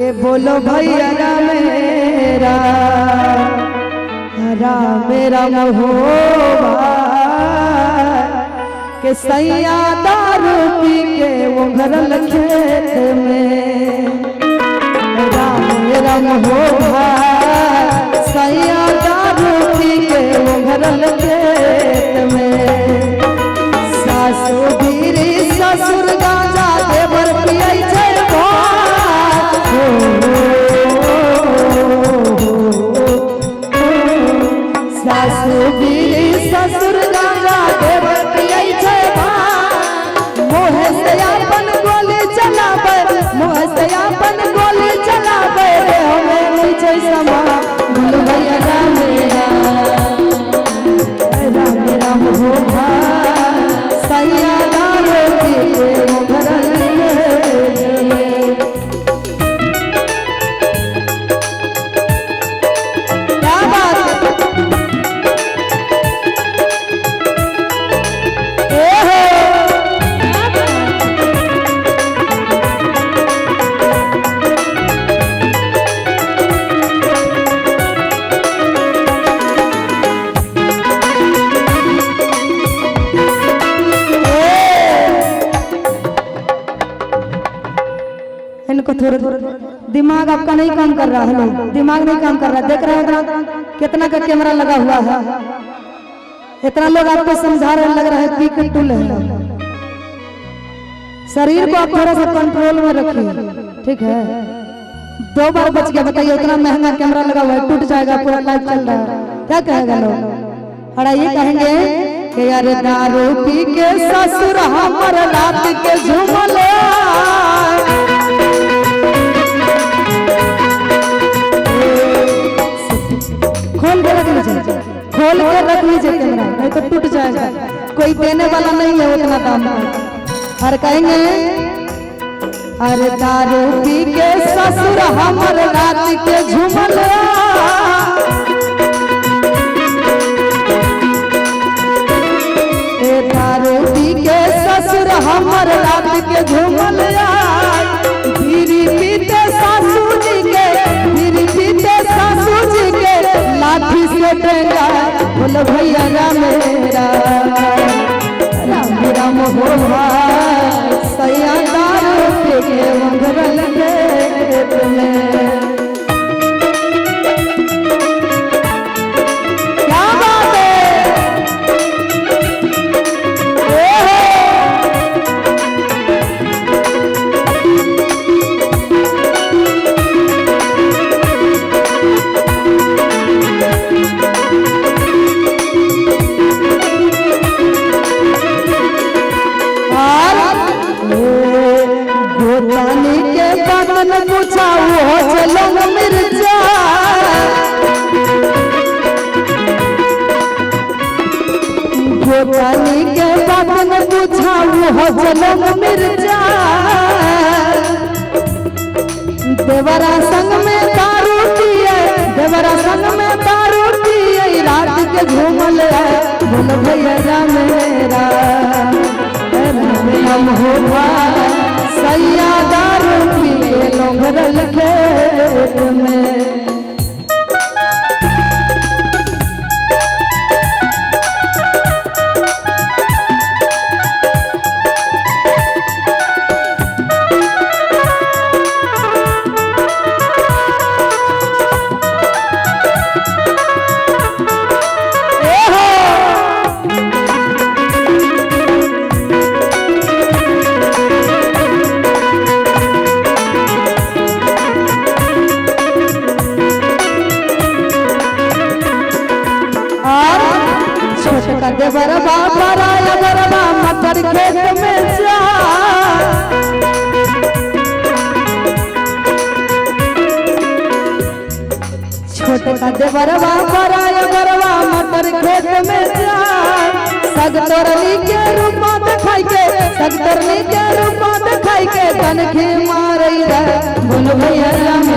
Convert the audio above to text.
ये बोलो भैया राम राम राम हो के सैया दारू पी के वो भरल खेत में। राम राम हो सैया दारू पी के वो भरल खेत में। सासु बीरी ससुर गांजा देवर पियै छै सासु बीरी ससुर गांजा देवर पियै छै मोह से अपन गोली चलाबै, मोह से अपन गोली चलाबै रे हमें नहीं छै समा। बोलो भैया राम राम राम हो सैया दारू पी के वो भरल खेत में। क्या बात इनको थोड़ा दिमाग आपका नहीं काम कर रहा है, लोग दिमाग नहीं काम कर रहा है। देख रहे हो कितना का कैमरा लगा हुआ है, इतना लोग आपको समझा रहे, लग रहा है पी के टूल है। शरीर को आप थोड़ा सा कंट्रोल में रखिए, ठीक है। दो बार बच गया, बताइए इतना महंगा कैमरा लगा हुआ है, टूट जाएगा, पूरा लाइव चल रहा है, क्या कहेगा लोग? और ये कहेंगे कि यार दारू पी के ससुर हमर रात के झूमल। खोल के रख लीजिए, खोल के रख लीजिए कैमरा, नहीं तो टूट जाएगा, कोई देने वाला नहीं है उतना दाम का। और कहेंगे अरे दारू पी के ससुर हमर रात के झूमल। दारू पी के ससुर हमर रात के झूमल। बीड़ी पीते सासू जी के, बीड़ी पीते सासू जी के लाठी से डंडा। बोलो भैया राम राम राम हो सैया दारू पी के भरल खेत में। क्या बात है, गोतानी के बदन पूछाऊ हो चलो मिर्चा। गोतानी के बदन पूछाऊ हो चलो मिर्चा। देवरा संग में दारू पिए, देवरा संग में दारू पिए रात के झूमल। बोलो भैया राम राम राम हो सैया दारू पी के भरल खेत में। देवर बाबा राया बरबा मटर खेत में जा। छोटका देवर बाबा राया बरबा मटर खेत में जा। सग तोरली के रूपा दिखाई के, सग तोरली के रूपा दिखाई के कनखी मारई रे। बोलो भैया राम।